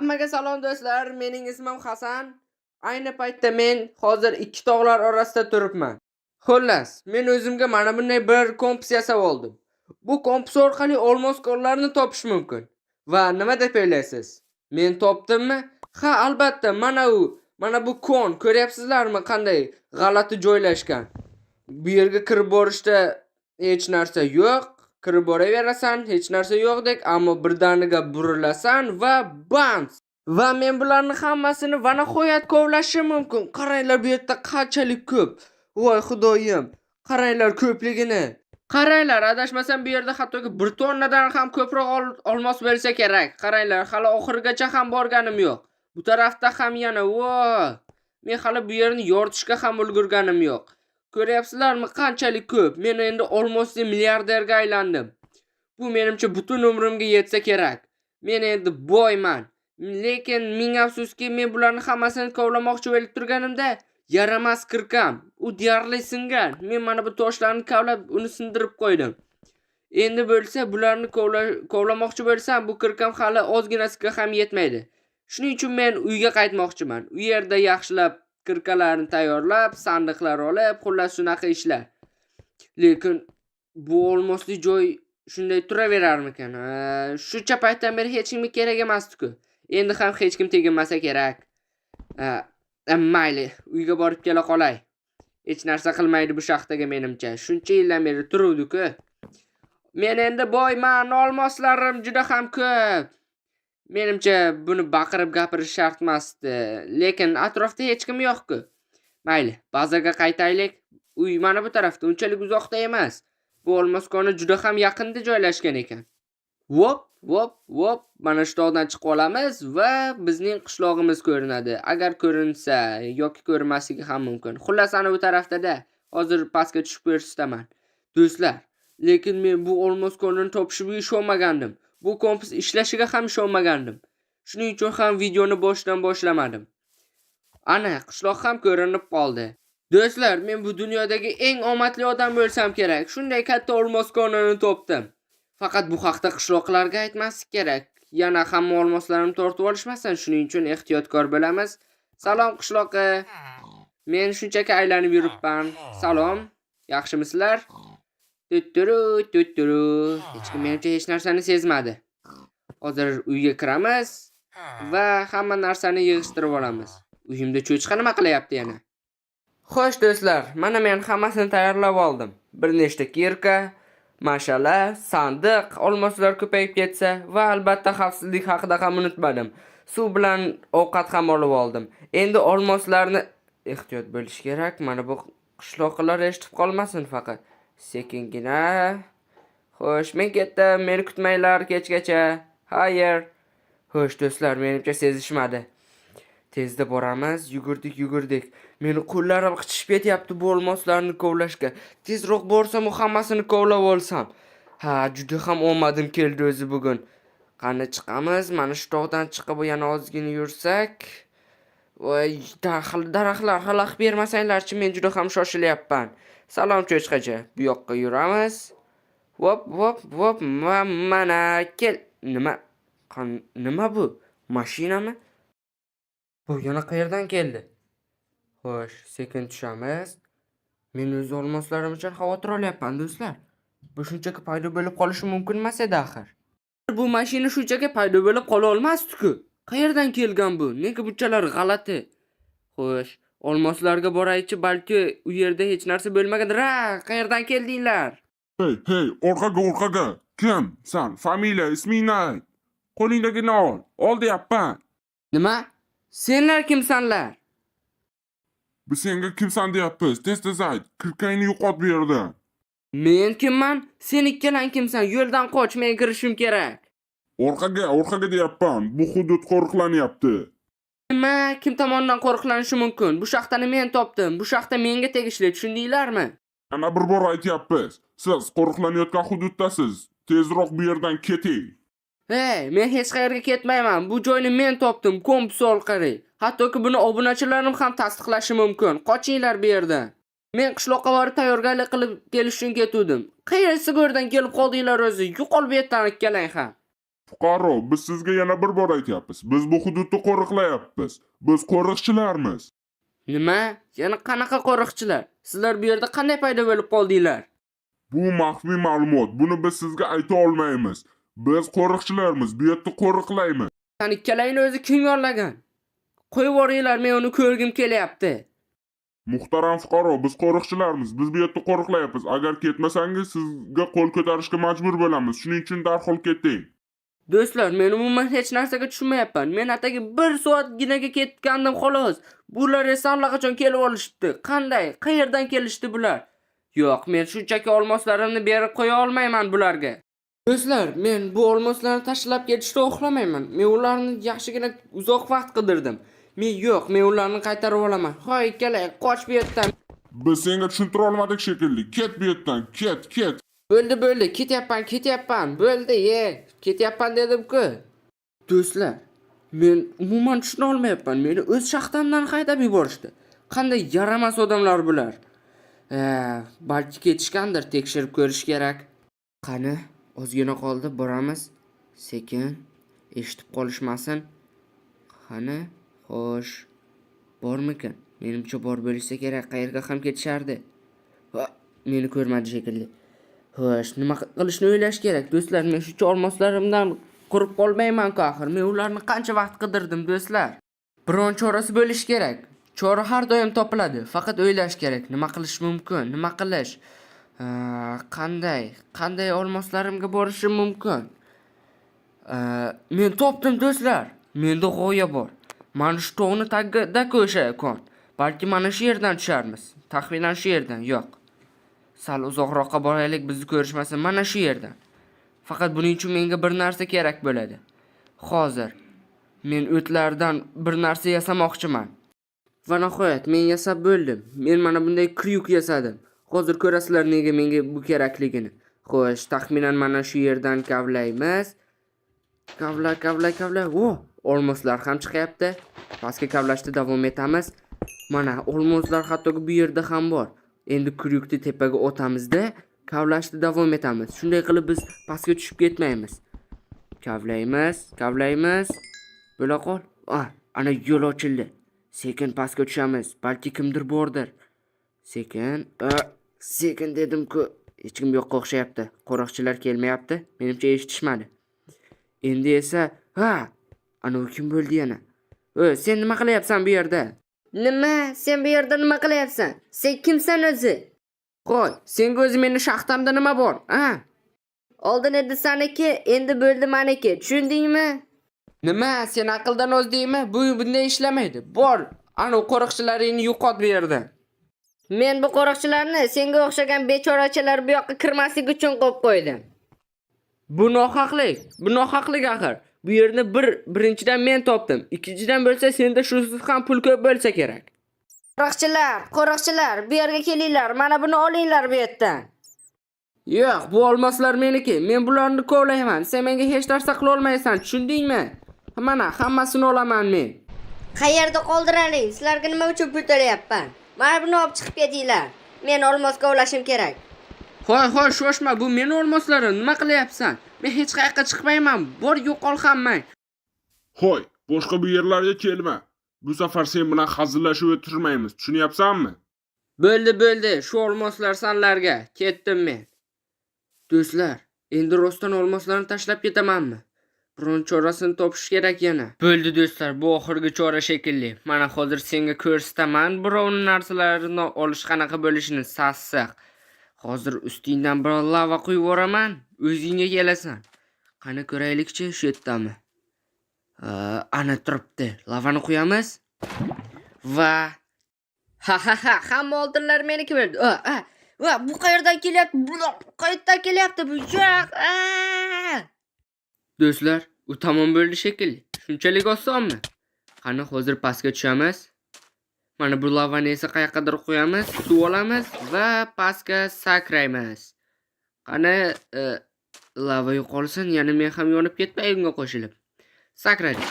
Hammaga salom, do'stlar, mening ismim Hasan. Ayni paytda men hozir ikki tog'lar orasida turibman. Xullas, men o'zimga mana bunday bir kompas yasab oldim. Bu kompas orqali olmos konlarini topish mumkin. Va nima deb o'ylaysiz? Men topdimmi? Ha, albatta, mana u. Mana bu kon, ko'ryapsizlarmi, qanday g'alati joylashgan. Bu yerga kirib borishda hech narsa yo'q. Kirib boraverasan, hech narsa yo'qdek, ammo birdaniga burilasan va bams! Va men bularni hammasini va nihoyat kovlashim mumkin. Qaranglar, bu yerda qanchalik ko'p. Voy xudoyim, qaranglar ko'pligini. Qaranglar, adashmasam, bu yerda hattoki 1 tonnadan ham ko'proq olmos bo'lsa kerak. Qaranglar, hali oxirigacha ham borganim yo'q. Bu tarafda ham yana, vo! Men hali bu yerni yoritishga ham ulgurganim yo'q. Ko'ryapsizlarmi, qanchalik ko'p? Men endi olmosli milliarderga aylandim. Bu menimcha butun umrimga yetsa kerak. Men endi boyman. Lekin ming afsuski, men bularni hammasini kovlamoqchi bo'lib turganimda yaramas kirkam, u deyarli singan. Men mana bu toshlarni kavlab, uni sindirib qo'ydim. Endi bo'lsa bularni kovlamoqchi bo'lsam, bu kirkam hali ozginasiga ham yetmaydi. Shuning uchun men uyga qaytmoqchiman. U yerda yaxshilab kirkalarni tayyorlab, sandiqlar olib, xullas, shunaqa ishlar. Lekin bu olmosli joy shunday turaverarmikan? Ha, shuncha paytdan beri hech kimga kerak emasdi-ku. Endi ham hech kim teginmasa kerak. Ha, mayli, uyga borib kela qolay. Hech narsa qilmaydi bu shaxtaga menimcha. Shuncha yildan beri turuvdi-ku. Men endi boyman, olmoslarim juda ham ko'p. Menimcha buni baqirib gapirish shart emasdi. Lekin atrofda hech kim yo'q-ku. Mayli, bazaga qaytaylik. Uy mana bu tarafda, unchalik uzoqda emas. Bu olmos koni juda ham yaqinda joylashgan ekan. Vop, vop, vop, mana shu tog'dan chiqib olamiz va bizning qishlog'imiz ko'rinadi. Agar ko'rinsa yoki ko'rinmasligi ham mumkin. Xullas, ana bu tarafda-da. Hozir pastga tushib ko'rsataman. Do'stlar, lekin men bu olmos konini topishimga ishonmagandim. Bu kompas ishlashiga ham ishonmagandim. Shuning uchun ham videoni boshidan boshlamadim. Ana, qishloq ham ko'rinib qoldi. Do'stlar, men bu dunyodagi eng omadli odam bo'lsam kerak. Shunday katta olmos konini topdim. Faqat bu haqda qishloqlarga aytmaslik kerak. Yana hamma olmoslarimni tortib olishmasin, shuning uchun ehtiyotkor bo'lamiz. Salom, qishloqi. Men shunchaki aylanib yuribman. Salom. Yaxshimisizlar? Tutturu, tutturu. Hech kim menimcha hech narsani sezmadi. Hozir uyga kiramiz va hamma narsani yig'ishtirib olamiz. Uyimda cho'chqa nima qilyapti yana? Xo'sh, do'stlar, mana men hammasini tayyorlab oldim. Bir nechta кирка, mashala, sandiq, olmoslar ko'payib ketsa va albatta xavfsizlik haqida ham unutmadim. Suv bilan ovqat ham olib oldim. Endi olmoslarni ehtiyot bo'lish kerak. Mana bu qishloqilar eshitib qolmasin faqat. Sekingina. Xo'sh, men ketdim. Meni kutmanglar kechgacha. Xayr. Xo'sh, do'stlar, menimcha sezishmadi. Tezda boramiz. Yugurdik, yugurdik. Meni qo'llarim qichishib ketyapti bu olmoslarni kovlashga. Tezroq borsam, hammasini kovlab olsam. Ha, juda ham omadim keldi o'zi bugun. Qani, chiqamiz. Mana shu tog'dan chiqib yana ozgina yursak. Voy, daraxtlar, xalaqit bermasanglarchi, men juda ham shoshilyapman. Salom, cho'chqacha. Bu yoqqa yuramiz. Vop, vop, vop, mana kel. Nima? Nima bu? Mashinami? Bu yana qayerdan keldi? Xo'sh, sekin tushamiz. Men o'z olmoslarim uchun xavotir olyapman, do'stlar. Bu shunchaki paydo bo'lib qolishi mumkin emas edi axir. Bu mashina shunchaki paydo bo'lib qola olmasdi-ku. Qayerdan kelgan bu? Nega bunchalar g'alati? Xo'sh, olmoslarga boraychi, balki u yerda hech narsa bo'lmagandir. Ha, qayerdan keldinglar? Hey, hey, orqaga, orqaga. Kim? San, familiya, ismingni ayt. Qo'lingdagini ol. Ol deyapman. Nima? Senlar kimsanlar? Biz senga kimsan deyapmiz. Tez tez ayt. Kirkangni yo'qot bu yerdan. Men kimman? Sen ikkalang kimsan? Yo'ldan qoch, men kirishim kerak. Orqaga, orqaga deyapman. Bu hudud qo'riqlanyapti. Nima? Kim tomonidan qo'riqlanishi mumkin? Bu shaxtani men topdim. Bu shaxta menga tegishli, tushundinglarmi? Yana bir bor aytyapmiz. Siz qo'riqlanayotgan hududdasiz. Tezroq bu yerdan keting. Hey, men hech qayerga ketmayman. Bu joyni men topdim, kompas orqali. Hattoki buni obunachilarim ham tasdiqlashi mumkin. Qochinglar bu yerdan. Men qishloqqa borib tayyorgarlik qilib kelish uchun ketuvdim. Qayersi go'rdan kelib qoldinglar o'zi? Yo'qol bu yerdan ikkalang ham. Fuqaro, biz sizga yana bir bor aytyapmiz. Biz bu hududni qo'riqlayapmiz. Biz qo'riqchilarmiz. Nima? Yana qanaqa qo'riqchilar? Sizlar bu yerda qanday paydo bo'lib qoldinglar? Bu maxfiy ma'lumot. Buni biz sizga ayta olmaymiz. Biz qo'riqchilarmiz. Bu yerda qo'riqlaymiz. San ikkalangni o'zi kim yollagan? Qo'yib yuboringlar, men uni ko'rgim kelyapti. Muhtaram fuqaro, biz qo'riqchilarmiz. Biz bu yerda qo'riqlayapmiz. Agar ketmasangiz, sizga qo'l ko'tarishga majbur bo'lamiz. Shuning uchun darhol keting. Do'stlar, men umuman hech narsaga tushunmayapman. Men atigi bir soatginaga ketgandim xolos. Bular esa allaqachon kelib olishibdi. Qanday? Qayerdan kelishdi bular? Yo'q, men shunchaki olmoslarimni berib qo'ya olmayman bularga. Do'stlar, men bu olmoslarni tashlab ketishni xohlamayman. Men ularni yaxshigina uzoq vaqt qidirdim. Men yo'q, men ularni qaytarib olaman. Hoy, ikkala, qoch bu yerdan. Biz senga tushuntira olmadik shekilli. Ket bu yerdan, ket, ket. Bo'ldi, bo'ldi, ketyapman, ketyapman. Bo'ldi, ye, ketyapman dedim-ku. Do'stlar, men umuman tushuna olmayapman. Meni o'z shaxtamdan haydab yuborishdi. Qanday yaramas odamlar bular. Balki ketishgandir, tekshirib ko'rish kerak. Qani, ozgina qoldi, boramiz. Sekin, eshitib qolishmasin. Qani, xo'sh, bormikin? Menimcha bor bo'lsa kerak, qayerga ham ketishardi. Va, meni ko'rmadi shekilli. Xo'sh, nima qilishni o'ylash kerak. Do'stlar, men shuncha olmoslarimdan qurib qolmayman-ku axir. Men ularni qancha vaqt qidirdim, do'stlar. Biron chorasi bo'lishi kerak. Chora har doim topiladi. Faqat o'ylash kerak. Nima qilish mumkin? Nima qilish? Qanday? Qanday olmoslarimga borishim mumkin? Men topdim, do'stlar. Menda g'oya bor. Mana shu tog'ni tagida-ku o'sha kon. Balki mana shu yerdan tusharmiz. Taxminan shu yerdan. Yo'q. Sal uzoqroqqa boraylik, bizni ko'rishmasin. Mana shu yerdan. Faqat buning uchun menga bir narsa kerak bo'ladi. Hozir men o'tlardan bir narsa yasamoqchiman. Va nihoyat men yasab bo'ldim. Men mana bunday крюк yasadim. Hozir ko'rasizlar nega menga bu kerakligini. Xo'sh, taxminan mana shu yerdan kavlaymiz. Kavla, kavla, kavla. O, olmoslar ham chiqyapti. Pastga kavlashda davom etamiz. Mana olmoslar hattoki bu yerda ham bor. Endi крюк ni tepaga otamizda, kavlashda davom etamiz. Shunday qilib biz pastga tushib ketmaymiz. Kavlaymiz, kavlaymiz. Bo'la qol. Ah, ana yo'l ochildi. Sekin pastga tushamiz. Balki kimdir bordir. Sekin, sekin dedim-ku. Hech kim yo'qqa o'xshayapti. Qo'riqchilar kelmayapti. Menimcha eshitishmadi. Endi esa, ha, anavi kim bo'ldi yana? Ö, sen nima qilyapsan bu yerda? Nima? Sen bu yerda nima qilyapsan? Sen kimsan o'zi? Qo'y, senga o'zi meni shaxtamda nima bor? A? Oldin edi saniki, endi bo'ldi maniki. Tushundingmi? Nima, sen aqldan ozdingmi? Bu bunday ishlamaydi. Bor, anavi qo'riqchilaringni yo'qot bu yerdan. Men bu qo'riqchilarni senga o'xshagan bechorachalar bu yoqqa kirmasligi uchun qo'yib qo'ydim. Bu nohaqlik. Bu nohaqlik axir. Bu yerni birinchidan men topdim. Ikkinchidan bo'lsa senda shusiz ham pul ko'p bo'lsa kerak. Qo'riqchilar, qo'riqchilar, bu yerga kelinglar. Mana buni olinglar bu yerdan. Yo'q, bu olmoslar meniki. Men bularni kovlayman. Sen menga hech narsa qila olmaysan, tushundingmi? Mana hammasini olaman men. Qayerda qoldiraling? Sizlarga nima uchun pul to'layapman? Mana buni olib chiqib ketinglar. Men olmos kovlashim kerak. Hoy, hoy, shoshma, bu meni olmoslarim. Nima qilyapsan? Men hech qayoqqa chiqmayman. Bor, yo'qol hammang. Hoy, boshqa bu yerlarga kelma. Bu safar sen bilan hazillashib o'tirmaymiz. Tushunyapsanmi? Bo'ldi, bo'ldi. Shu olmoslar sanlarga. Ketdim men. Do'stlar, endi rostdan olmoslarni tashlab ketamanmi? Biron chorasini topish kerak yana. Bo'ldi do'stlar, bu oxirgi chora shekilli. Mana hozir senga ko'rsataman birovning narsalarini olish qanaqa bo'lishini, sassiq. Hozir ustingdan bir lava quyib yuboraman, o'zingga kelasan. Qani ko'raylikchi, shu yerdami? Ana turibdi. Lavani quyamiz. Va Ha ha ha, hamma oltinlar meniki bo'ldi. A, a, va bu qayerdan kelyapti? Bu qayerdan kelyapti bu? Yo'q. A! Do'stlar, u tamom bo'ldi shekilli. Shunchalik osonmi? Qani hozir pastga tushamiz. Mana bu lavani esa qayoqqadir qo'yamiz, suv olamiz va pastga sakraymiz. Qani lava yo'qolsin, yana men ham yonib ketmay unga qo'shilib. Sakradik.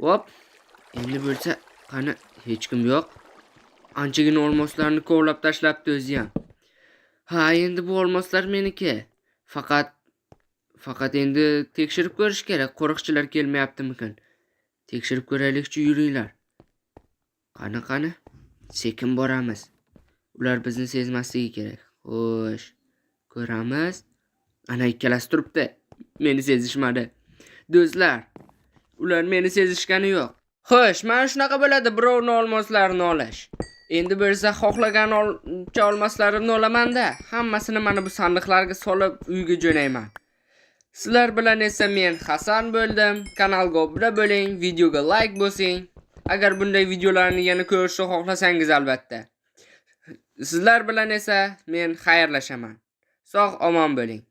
Hop. Endi bo'lsa, qani hech kim yo'q. Anchagina olmoslarni kovlab tashlabdi o'zi ham. Ha, endi bu olmoslar meniki. Faqat Faqat endi tekshirib ko'rish kerak, qo'riqchilar kelmayaptimikin. Tekshirib ko'raylikchi, yuringlar. Qani, qani? Sekin boramiz. Ular bizni sezmasligi kerak. Xo'sh, ko'ramiz. Ana ikkalasi turibdi. Meni sezishmadi. Do'stlar, ular meni sezishgani yo'q. Xo'sh, mana shunaqa bo'ladi birovni olmoslarini olish. Endi bo'lsa xohlagan olmaslarimni olaman-da, hammasini mana bu sandiqlarga solib uyga jo'nayman. Sizlar bilan esa men Hasan bo'ldim. Kanalga obuna bo'ling, videoga like bosing. Agar bunday videolarni yana ko'rishni xohlasangiz albatta. Sizlar bilan esa men xayrlashaman. Sog' omon bo'ling.